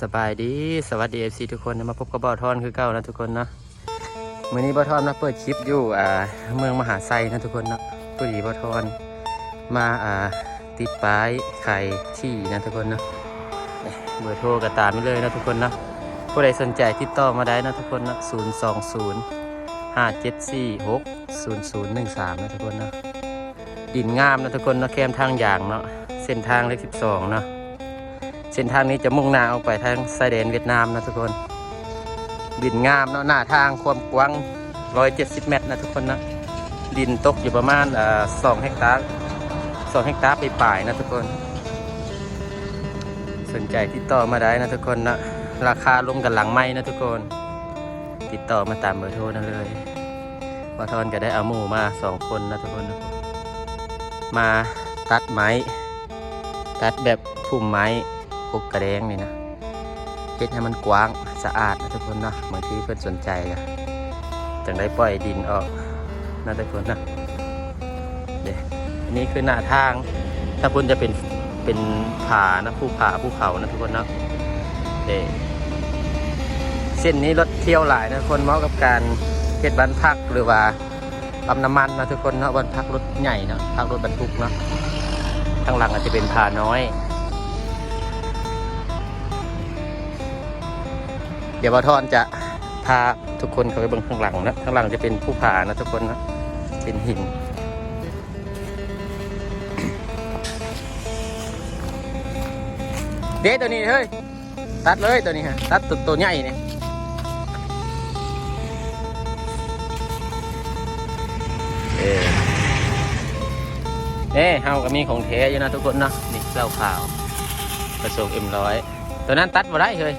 ສະບາຍດີ ສະຫວັດດີ ເອັຟຊີ ທຸກຄົນ ມາພົບກັບບ່າວທອນຄືເກົ່ານະທຸກຄົນເນາະ. ມື້ນີ້ບ່າວທອນມາເປີດຄລິບຢູ່ ອ່າ ເມືອງມະຫາໄຊນະທຸກຄົນເນາະ. ພໍດີບ່າວທອນມາ ອ່າ ຕິດປ້າຍຂາຍທີ່ນະທຸກຄົນເນາະ. ເບີໂທກໍຕາມນີ້ເລີຍນະທຸກຄົນເນາະ. ຜູ້ໃດສົນໃຈຕິດຕໍ່ມາໄດ້ນະທຸກຄົນເນາະ ສູນສອງສູນ ຫ້າເຈັດສີ່ຫົກ ສູນສູນໜຶ່ງສາມນະທຸກຄົນເນາະ. ດິນງາມນະທຸກຄົນເນາະ ແຄມທາງຢາງເນາະ ເສັ້ນທາງເລກສິບສອງເນາະ. ເສັ້ນທາງນີ້ຈະມຸ່ງໜ້າອອກໄປທາງຊາຍແດນຫວຽດນາມນະທຸກຄົນ. ດິນງາມເນາະ ໜ້າທາງຄວາມກວ້າງຮ້ອຍເຈັດສິບແມັດນະທຸກຄົນເນາະ. ດິນຕົກຢູ່ປະມານ ເອີ ສອງເຮັກຕາ ສອງເຮັກຕາປາຍໆນະທຸກຄົນ. ສົນໃຈຕິດຕໍ່ມາໄດ້ນະທຸກຄົນເນາະ. ລາຄາລົງກັນຫຼັງໄມນະທຸກຄົນ. ຕິດຕໍ່ມາຕາມເບີໂທນັ້ນເລີຍ. ບ່າວທອນກໍໄດ້ເອົາໝູ່ມາສອງຄົນນະທຸກຄົນ ມາຕັດໄມ້ ຕັດແບບພຸ້ມໄມ້ ກົກກະແດງນີ້ນະ ເຮັດໃຫ້ມັນກວ້າງສະອາດນະທຸກຄົນເນາະ. ບາງທີເພິ່ນສົນໃຈກໍຈັ່ງໄດ້ປ່ອຍດິນອອກນະທຸກຄົນເນາະ. ເດ້ ອັນນີ້ຄືໜ້າທາງ ທາງພຸ້ນຈະເປັນ ເປັນຜານະ ພູຜາ ພູເຂົານະທຸກຄົນເນາະ. ເດ້ ເສັ້ນນີ້ລົດທ່ຽວຫຼາຍນະທຸກຄົນ ເໝາະກັບການເຮັດບ້ານພັກ ຫຼືວ່າປ້ຳນ້ຳມັນນະທຸກຄົນເນາະ. ບ້ານພັກລົດໃຫຍ່ເນາະ ພັກລົດບັນທຸກເນາະ. ທາງຫຼັງອາດຈະເປັນຜານ້ອຍ. ດຽວບ່າວທອນຈະພາທຸກຄົນເຂົ້າໄປເບິ່ງທາງຫຼັງເນາະ. ທາງຫຼັງຈະເປັນພູຜານະທຸກຄົນເນາະ ເປັນຫີນ. ເດ້ ໂຕນີ້ເຮີ້ຍ ຕັດເລີຍໂຕນີ້ຮະ ຕັດໂຕ ໂຕໃຫຍ່ນີ້. ເອີ ເອີ ເຮົາກໍມີຂອງແທ້ຢູ່ນະທຸກຄົນເນາະ. ນີ້ເຫຼົ້າຂາວ ປະສົມເອັມຮ້ອຍ. ໂຕນັ້ນຕັດບໍ່ໄດ້ເຮີ້ຍ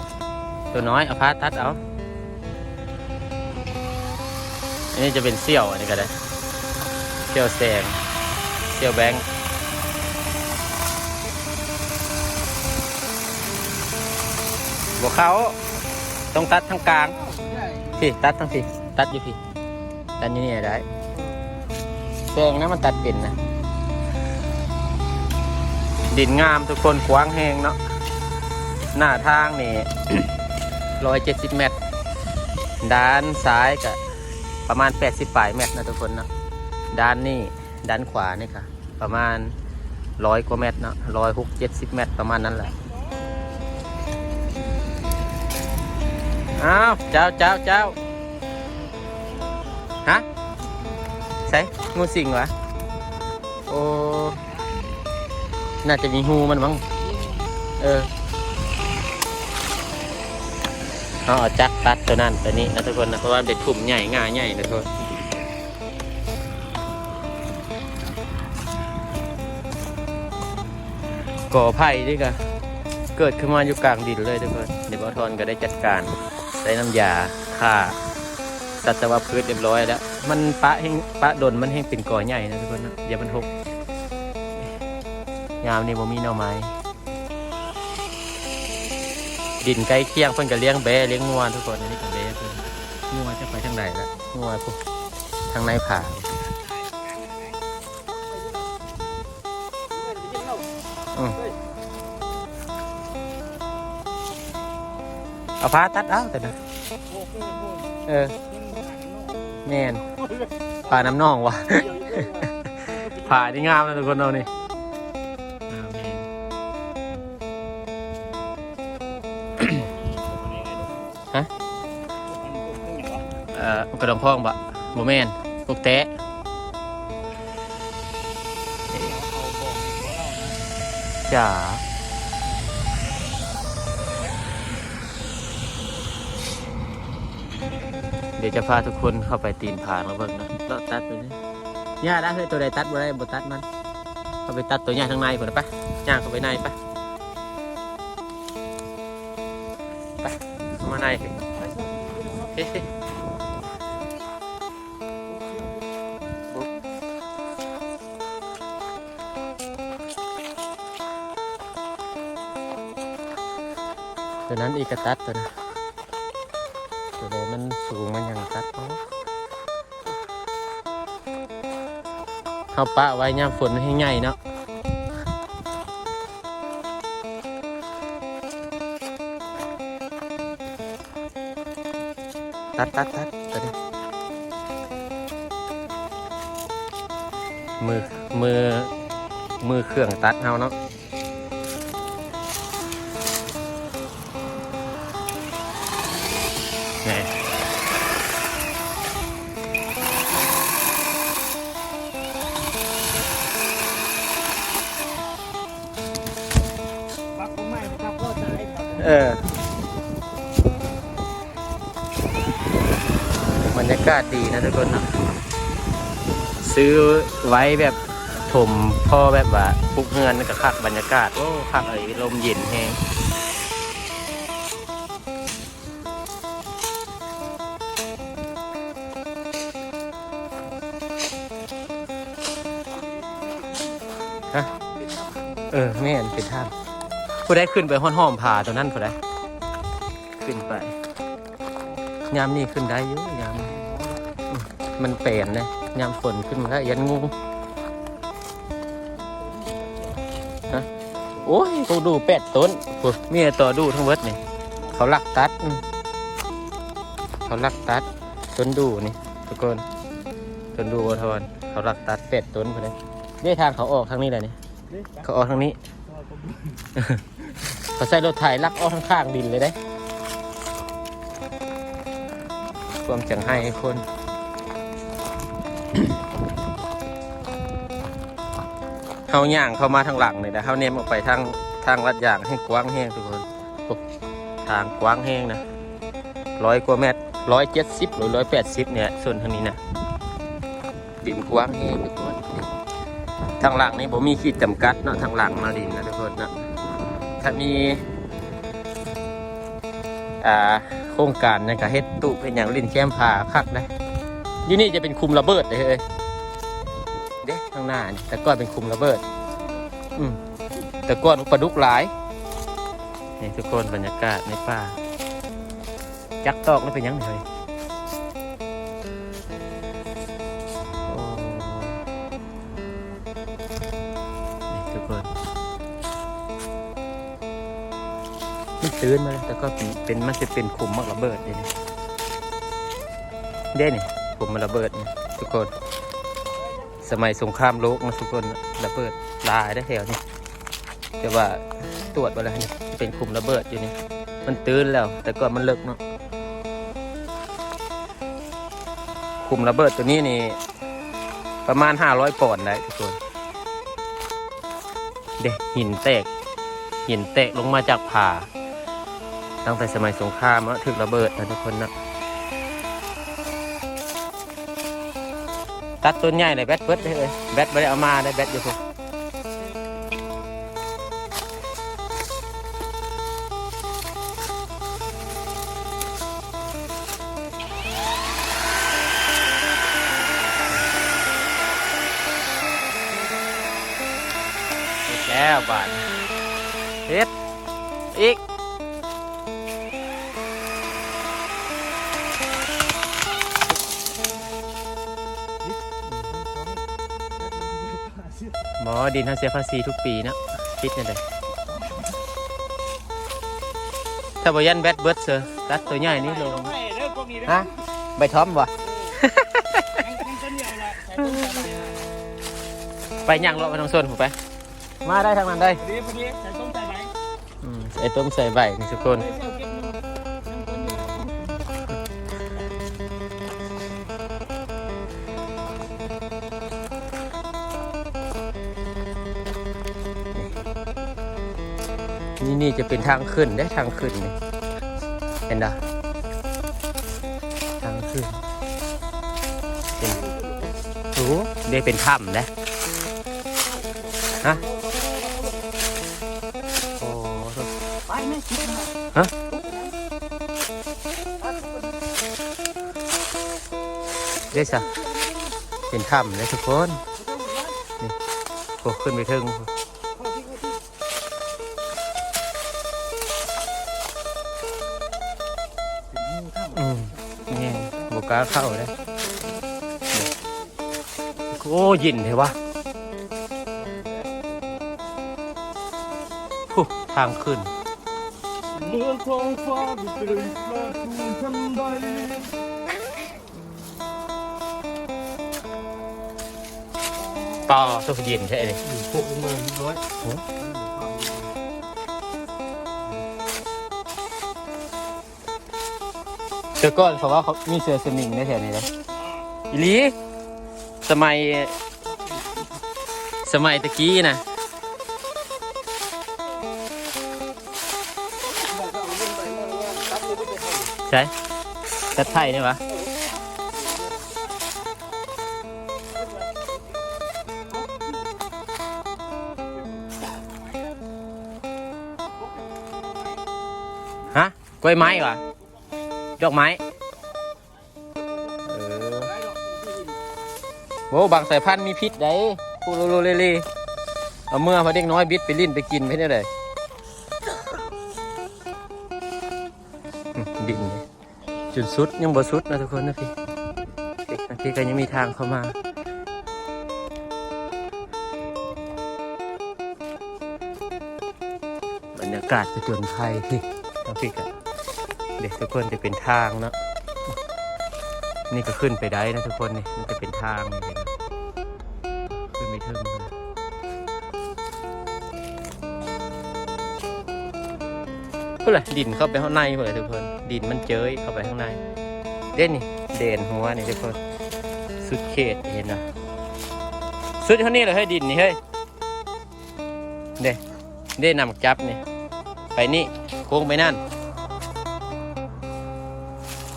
ໂຕນ້ອຍ ເອົາພາຕັດເອົາ. ອັນນີ້ຈະເປັນສ່ຽວ ອັນນີ້ກໍໄດ້ ສ່ຽວແສງ ສ່ຽວແບງ. ບໍ່ເຂົ້າ ຕ້ອງຕັດທາງກາງ. ພີ້ ຕັດທາງພີ້ ຕັດຢູ່ພີ້ ຕັດຢູ່ນີ້ໄດ້. ແຊງນະ ມັນຕັດເປັນນະ. ດິນງາມທຸກຄົນ ກວ້າງແຮງເນາະ. ໜ້າທາງນີ້ ຮ້ອຍເຈັດສິບແມັດ ດ້ານຊ້າຍກະປະມານແປດສິບປາຍແມັດນະທຸກຄົນເນາະ. ດ້ານນີ້ ດ້ານຂວານີ້ກະປະມານຮ້ອຍກວ່າແມັດເນາະ ຮ້ອຍຫົກເຈັດສິບແມັດ ປະມານນັ້ນແຫຼະ. ອ້າວ ເຈົ້າ ເຈົ້າ ເຈົ້າ ຮະ ໃສ ງູສິງຫວາ? ໂອ້ ໜ້າຈະມີຮູມັນມັ້ງ. ເອີ ເຮົາເອົາຈັກຕັດໂຕນັ້ນໂຕນີ້ນະທຸກຄົນນະ ເພາະວ່າເປັນພຸ້ມໃຫຍ່ ງ່າໃຫຍ່ນະທຸກຄົນ. ກໍໄຜ່ນີ້ກະເກີດຂຶ້ນມາຢູ່ກາງດິນເລີຍທຸກຄົນ. ດຽວບ່າວທອນກໍໄດ້ຈັດການ ໃຊ້ນ້ຳຢາຂ້າສັດຕະວະພືດຮຽບຮ້ອຍແລ້ວ. ມັນປະແຮ່ງ ປະດົນມັນແຮ່ງເປັນກໍໃຫຍ່ນະທຸກຄົນເນາະ ຢ່າມັນຫົກ. ຍາມນີ້ບໍ່ມີໜໍ່ໄມ້. ດິນໃກ້ຄຽງເພິ່ນກໍລ້ຽງແບ້ລ້ຽງງົວທຸກຄົນ. ອັນນີ້ກໍແບ້ເພິ່ນ ງົວຈະໄປທາງໃດລະ? ງົວພຸ້ນ ທາງໃນຜາ. ອືມ ເອົາພາຕັດເອົາແຕ່ນະ. ເອີ ແມ່ນ ຜານ້ຳໜອງຫວາ? ຜານີ້ງາມນະທຸກຄົນເນາະ ນີ້ ງາມແຮງ. ຮະ? ເອີ ກະດອງພອງບໍ? ບໍ່ແມ່ນ ກົກແຕ້. ຈ້າ ດຽວຈະພາທຸກຄົນເຂົ້າໄປຕີນຜາມາເບິ່ງເນາະ. ເລາະຕັດໂຕນີ້ ຢ່າລະເຮີ້ຍ ໂຕໃດຕັດບໍ່ໄດ້ບໍ່ຕັດມັນ. ເຂົ້າໄປຕັດໂຕໃຫຍ່ທາງໃນພຸ້ນນະ ໄປ ຍ່າງເຂົ້າໄປໃນໄປ. ໄປ ເຂົ້າມາໃນ ເຮີ້ຍ ໂຕນັ້ນອີກກະຕັດໂຕນັ້ນ. ໂຕໃດມັນສູງມັນຫຍັງຕັດເອົາ. ເຮົາປະໄວ້ຍາມຝົນມັນແຮ່ງໃຫຍ່ເນາະ. ຕັດ ຕັດ ຕັດ ຕັດ ຕົວນີ້ ມື ມື ມືເຄື່ອງຕັດເຮົາເນາະ. ເອີ ບັນຍາກາດດີນະທຸກຄົນເນາະ ຊື້ໄວ້ແບບຖົມ ພໍແບບວ່າປຸກເຮືອນກໍຄັກ ບັນຍາກາດ ໂອ້ ຄັກອີ່ຫຼີ ລົມເຢັນແຮງ. ຮະ ເອີ ແມ່ນ ເປັນຖ້ຳ. ຜູ້ໃດຂຶ້ນໄປຮອດຮ່ອມຜາຕົວນັ້ນ ຜູ້ໃດຂຶ້ນໄປ? ຍາມນີ້ຂຶ້ນໄດ້ຢູ່ ຍາມນີ້ ອືມ ມັນແປນເດ້ ຍາມຝົນຂຶ້ນບໍ່ໄດ້ ຢ້ານງູ. ຮະ ໂອ້ຍ ພວກດູ່ແປດຕົ້ນ ໂອ້ຍ ມີແຕ່ຕໍດູ່ທັງເບິດນີ້ ເຂົາລັກຕັດ ອືມ ເຂົາລັກຕັດຕົ້ນດູ່ນີ້ທຸກຄົນ ຕົ້ນດູ່ບໍ່ທອນ ເຂົາລັກຕັດແປດຕົ້ນພຸ້ນເດ້. ເດ້ ທາງເຂົາອອກທາງນີ້ແຫຼະນີ້ ເຂົາອອກທາງນີ້ ເຂົາໃຊ້ລົດໄຖລັກອອກທາງຂ້າງດິນເລີຍເດ້. ຄວາມຈັງໄຫ້ຄົນ ເຮົາຍ່າງເຂົ້າມາທາງຫຼັງນີ້ແຫຼະ ເຮົາແນມອອກໄປທາງ ທາງລາດຢາງ ແຮ່ງກວ້າງແຮງທຸກຄົນ. ໂອ້ ທາງກວ້າງແຮງນະ ຮ້ອຍກວ່າແມັດ ຮ້ອຍເຈັດສິບ ຫຼື ຮ້ອຍແປດສິບນີ້ແຫຼະ ໂຊນທາງນີ້ນະ. ດິນກວ້າງແຮງທຸກຄົນ ທາງຫຼັງນີ້ບໍ່ມີຂີດຈຳກັດເນາະ ທາງຫຼັງມາດິນນະທຸກຄົນເນາະ. ຖ້າມີ ອ່າ ໂຄງການຫຍັງກະເຮັດຕູບເຮັດຫຍັງຫຼິ້ນແຄມຜາຄັກນະ. ຢູ່ນີ້ຈະເປັນຂຸມລະເບີດເດ້ເຮີ້ຍ ເດ້ ທາງໜ້ານີ້ ແຕ່ກ່ອນເປັນຂຸມລະເບີດ ອືມ ແຕ່ກ່ອນປາດຸກຫຼາຍ. ນີ້ທຸກຄົນ ບັນຍາກາດໃນປ່າ. ຈັກຕອກແລ້ວເປັນຫຍັງນີ້ເຮີ້ຍ? ໂອ້ ນີ້ທຸກຄົນ ມັນຕື່ນມາແລ້ວ ແຕ່ກໍເປັນ ມັນຊິເປັນຂຸມໝາກລະເບີດເດ້ນີ້ ເດ້ນີ້ ຂຸມໝາກລະເບີດນີ້ທຸກຄົນ. ສະໄໝສົງຄາມໂລກນະທຸກຄົນ ລະເບີດຫຼາຍເດ້ແຖວນີ້ ແຕ່ວ່າຕວດໄປແລ້ວນີ້ ເປັນຂຸມລະເບີດຢູ່ນີ້ ມັນຕື້ນແລ້ວ ແຕ່ກ່ອນມັນເລິກເນາະ. ຂຸມລະເບີດຕົວນີ້ນີ້ ປະມານຫ້າຮ້ອຍປອນໄດ້ທຸກຄົນ. ເດ້ ຫີນແຕກ ຫີນແຕກລົງມາຈາກຜາ ຕັ້ງແຕ່ສະໄໝສົງຄາມເນາະ ຖືກລະເບີດນະທຸກຄົນເນາະ. ຕັດຕົ້ນໃຫຍ່ເລີຍ ແບັດເບິດເລີຍ ແບັດບໍ່ໄດ້ເອົາມາໄດ້ ແບັດຢູ່ພຸ້ນ. ເຮັດແລ້ວບາດນີ້ ເຮັດອີກ ບໍ່ ດິນເຮົາເສຍພາສີທຸກປີເນາະ ຜິດແນວໃດ? ຖ້າບໍ່ຢ້ານແບັດເບິດເຊີ ຕັດຕົວໃຫຍ່ນີ້ລົງ. ຮະ ໃບທອມບໍ່? ໄປຍ່າງເລາະໄປທາງສວນພຸ້ນໄປ ມາໄດ້ທາງນັ້ນໄດ້. ອືມ ໃສ່ຕົ້ມໃສ່ໃບນີ້ທຸກຄົນ. ນີ້ ນີ້ຈະເປັນທາງຂຶ້ນເດ້ ທາງຂຶ້ນນີ້ ເຫັນບໍ່? ທາງຂຶ້ນ ເປັນ ໂອ້ ໄດ້ເປັນຖ້ຳເດ້. ຮະ ໂອ້ ໄປແມ່ ຮະ ເດ້ຊະ ເປັນຖ້ຳເດ້ທຸກຄົນ. ນີ້ ໂອ້ ຂຶ້ນໄປເທິງ ອືມ ນີ້ ບໍ່ກ້າເຂົ້າເດ້. ໂອ້ ເຢັນແທ້ວະ ໂອ້ ທາງຂຶ້ນ. ເມື່ອທ້ອງຟ້າໄດ້ເປັນພະຈຸນທັນໃດ. ປາໂຕເຢັນແທ້ເດ. ອືມ ໂປະລົງມາຮຽບຮ້ອຍ. ໂອ້ ແຕ່ກ່ອນເຂົາວ່າເຂົາມີເສືອສະໝິງໃນແຖວນີ້ເດ້. ອີ່ຫຼີ ສະໄໝ ສະໄໝຕະກີ້ນະ. ໃສ? ຕັດໄຜ່ນີ້ຫວາ? ຮະ? ກ້ວຍໄມ້ຫວາ? ດອກໄມ້? ເອີ ໂອ້ ບາງສາຍພັນມີພິດໃດ໋. ໂອ້ ໂລໆເລໆ ເອົາເມືອພາເດັກນ້ອຍບິດໄປຫຼິ້ນໄປກິນ ເຮັດແນວໃດ? ອືມ ດິນ ຈົນສຸດ ຍັງບໍ່ສຸດນະທຸກຄົນນະ. ພີ້ ພີ້ ທາງພີ້ກໍຍັງມີທາງເຂົ້າມາ. ບັນຍາກາດຜະຈົນໄພພີ້ ທາງພີ້ກະ ເດ້ ທຸກຄົນ ຈະເປັນທາງເນາະ. ນີ້ກໍຂຶ້ນໄປໄດ້ນະທຸກຄົນ ນີ້ມັນຈະເປັນທາງນີ້ເດ້ ຂຶ້ນໄປເທິງພຸ້ນ. ພຸ້ນລະ ດິນເຂົ້າໄປຂ້າງໃນພຸ້ນລະທຸກຄົນ ດິນມັນເຈີຍເຂົ້າໄປຂ້າງໃນເດ້ນີ້ ແດນຫົວນີ້ທຸກຄົນ ສຸດເຂດ ເຫັນບໍ່? ສຸດເທົ່ານີ້ລະເຮີ້ຍ ດິນນີ້ເຮີ້ຍ ເດ້ ເດ້ ນ້ຳຈັບນີ້ ໄປນີ້ ໂຄ້ງໄປນັ້ນ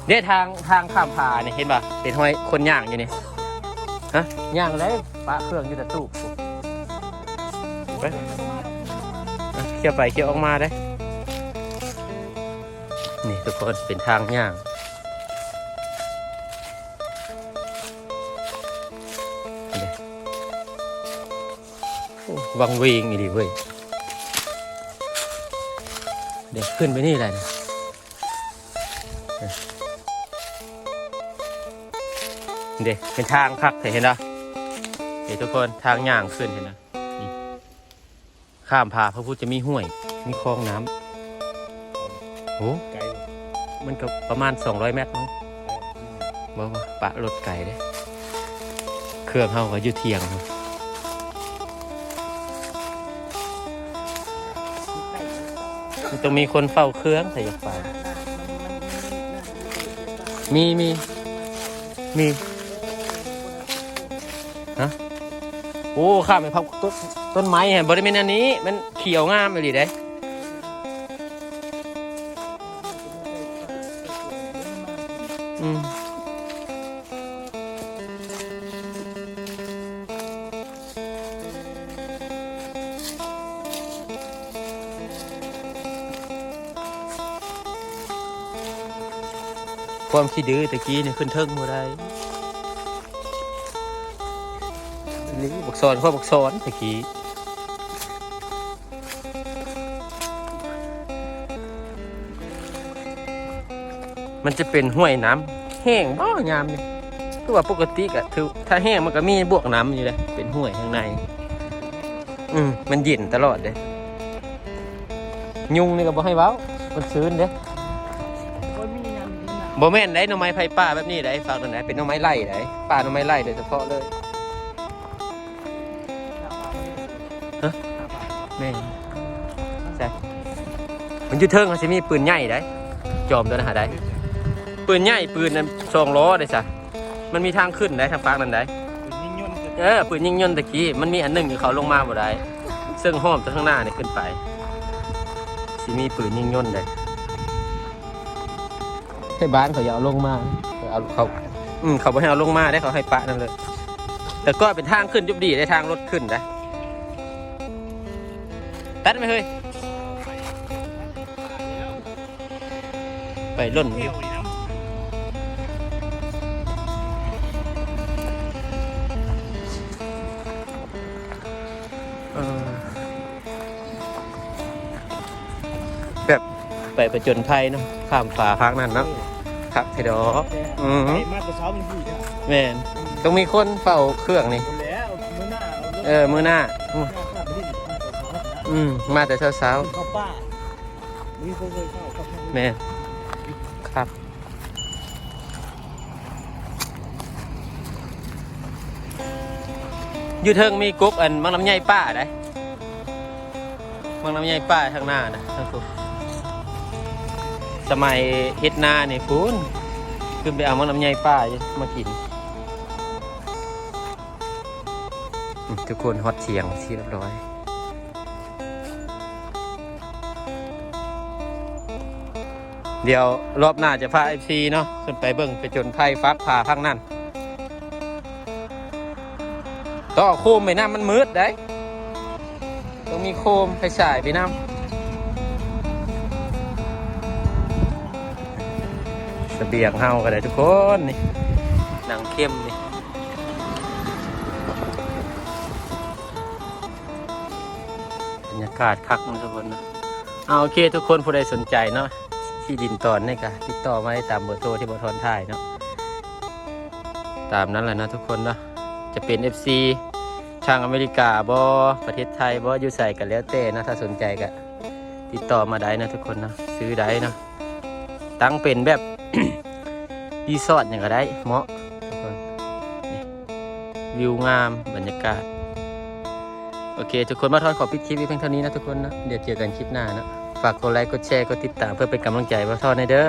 ເດ້ ທາງ ທາງຂ້າມຜານີ້ ເຫັນບໍ່? ເຫັນຮອຍຄົນຍ່າງຢູ່ນີ້ ຮະ? ຍ່າງໄດ້ ປະເຄື່ອງຢູ່ຕະຕູບ ໄປ ອ່ະ ເຂົ້າໄປເຂົ້າອອກມາໄດ້. ນີ້ທຸກຄົນ ເປັນທາງຍ່າງ ນີ້ ໂອ້ ວັງເວງອີ່ຫຼີເວີຍ. ເດ້ ຂຶ້ນໄປນີ້ແຫຼະ ເດ້ ເປັນທາງຄັກແທ້ ເຫັນບໍ່? ເດ້ ທຸກຄົນ ທາງຍ່າງຂຶ້ນ ເຫັນບໍ່? ນີ້ ຂ້າມຜາພະພຸດຈະມີຫ້ວຍ ມີຄອງນ້ຳ. ໂອ້ ໄກ ມັນກໍປະມານສອງຮ້ອຍແມັດເນາະ. ບໍ່ ບໍ່ ປະລົດໄກເດ້ ເຄື່ອງເຮົາກໍຢູ່ຖຽງ. ມັນຕ້ອງມີຄົນເຝົ້າເຄື່ອງ ຖ້າຢາກໄປ. ມີ ມີ ມີ ຮະ? ໂອ້ ຂ້າມໄປພັກຕົ້ນ ຕົ້ນໄມ້ຫັ້ນ ບໍ່ໄດ້ແມ່ນອັນນີ້ ມັນຂຽວງາມອີ່ຫຼີເດ້. ອືມ ຄວາມຂີ້ດື້ຕະກີ້ນີ້ ຂຶ້ນເທິງບໍ່ໄດ້. ນີ້ບັກສອນ ພວກບັກສອນຕະກີ້ ມັນຈະເປັນຫ້ວຍນ້ຳແຫ້ງບໍ່ຍາມນີ້? ຄືວ່າປົກກະຕິກະຖື ຖ້າແຫ້ງມັນກະມີບວກນ້ຳຢູ່ເດ້ ເປັນຫ້ວຍຂ້າງໃນ. ອືມ ມັນເຢັນຕະຫຼອດເດ້. ຍຸງນີ້ກໍບໍ່ໃຫ້ເວົ້າ ມັນຊືນເດ້. ບໍ່ແມ່ນໄດ໋ ໜໍ່ໄມ້ໄຜ່ປ່າແບບນີ້ໄດ໋ ຝາກນັ້ນໄດ໋ ເປັນໜໍ່ໄມ້ໄລ່ໄດ໋ ປ່າໜໍ່ໄມ້ໄລ່ໂດຍສະເພາະເລີຍ. ຮະ? ແມ່ນ. ໃຊ່. ມັນຢູ່ເທິງ ມັນຊິມີປືນໃຫຍ່ໄດ໋ ຈອມຕົວນັ້ນຫາໄດ້ ປືນໃຫຍ່ ປືນອັນສອງລໍ້ໄດ໋ຊະ. ມັນມີທາງຂຶ້ນໄດ໋ ທາງຟາກນັ້ນໄດ໋. ເອີ ປືນຍິງຍົນຕະກີ້ ມັນມີອັນໜຶ່ງທີ່ເຂົາລົງມາບໍ່ໄດ້ ເຊິ່ງຫ້ອມຈາກຂ້າງໜ້ານີ້ຂຶ້ນໄປ ຊິມີປືນຍິງຍົນໄດ໋. ໃຫ້ບ້ານເຂົາຢ່າເອົາລົງມາ ເຂົາເອົາ ເຂົາ ອືມ ເຂົາບໍ່ໃຫ້ເອົາລົງມາເດ້ ເຂົາໃຫ້ປະນັ້ນເລີຍ. ແຕ່ກໍເປັນທາງຂຶ້ນຢູ່ດີໄດ໋ ທາງລົດຂຶ້ນໄດ໋. ຕັດໄປເຮີ້ຍ. ໄປຫຼົ່ນ ເອີ ແບບໄປຜະຈົນໄພເນາະ ຂ້າມຝາຟາກນັ້ນເນາະ. ອືມ ຄັກແທ້ດອກ. ອືມ ໄປມາແຕ່ເຊົ້າ ແມ່ນ ຕ້ອງມີຄົນເຝົ້າເຄື່ອງນີ້. ມື້ແລ້ວ ມື້ໜ້າ ເອີ ມື້ໜ້າ ອືມ ມາແຕ່ເຊົ້າ ມາແຕ່ເຊົ້າໆ ກິນເຂົ້າປ່າ. ແມ່ນຄັບ. ຢູ່ເທິງມີກົກອັນໝາກລຳໄຍປ່າໄດ໋ ໝາກລຳໄຍປ່າທາງໜ້ານະ ທາງພຸ້ນ. ສະໄໝເຮັດນານີ້ພຸ້ນ ຂຶ້ນໄປເອົາໝາກລຳໄຍປ່າມາກິນ. ອືມ ທຸກຄົນຮອດຖຽງເປັນທີ່ຮຽບຮ້ອຍ. ດຽວລອບໜ້າຈະພາເອັຟຊີເນາະ ຂຶ້ນໄປເບິ່ງ ໄປຈົນໄພຟາກຜາທາງນັ້ນ. ຕໍ່ໂຄມໄປນຳ ມັນມືດໄດ໋ ຕ້ອງມີໂຄມໄຟສາຍໄປນຳ. ສະບຽງເຮົາກໍໄດ້ທຸກຄົນ ນີ້ ໜັງເຂັມນີ້. ບັນຍາກາດຄັກເນາະທຸກຄົນເນາະ. ເອົາ ໂອເຄ ທຸກຄົນ ຜູ້ໃດສົນໃຈເນາະ ທີ່ດິນຕອນນີ້ກະຕິດຕໍ່ມາໄດ້ຕາມເບີໂທທີ່ບ່າວທອນຖ່າຍເນາະ. ຕາມນັ້ນແຫຼະເນາະທຸກຄົນເນາະ ຈະເປັນເອັຟຊີທາງອາເມລິກາບໍ ປະເທດໄທບໍ ຢູ່ໃສກະແລ້ວແຕ່ເນາະ ຖ້າສົນໃຈກະຕິດຕໍ່ມາໄດ້ເນາະທຸກຄົນເນາະ ຊື້ໄດ້ເນາະ. ຕັ້ງເປັນແບບ ຣີສອດຫຍັງກໍໄດ້ ເໝາະທຸກຄົນ. ນີ້ ວິວງາມ ບັນຍາກາດ. ໂອເຄ ທຸກຄົນ ບ່າວທອນຂໍປິດຄລິບໄວ້ພຽງເທົ່ານີ້ນະທຸກຄົນເນາະ ດຽວເຈີກັນຄລິບໜ້າເນາະ. ຝາກກົດໄລ ກົດແຊ ກົດຕິດຕາມ ເພື່ອເປັນກຳລັງໃຈບ່າວທອນແດ່ເດີ.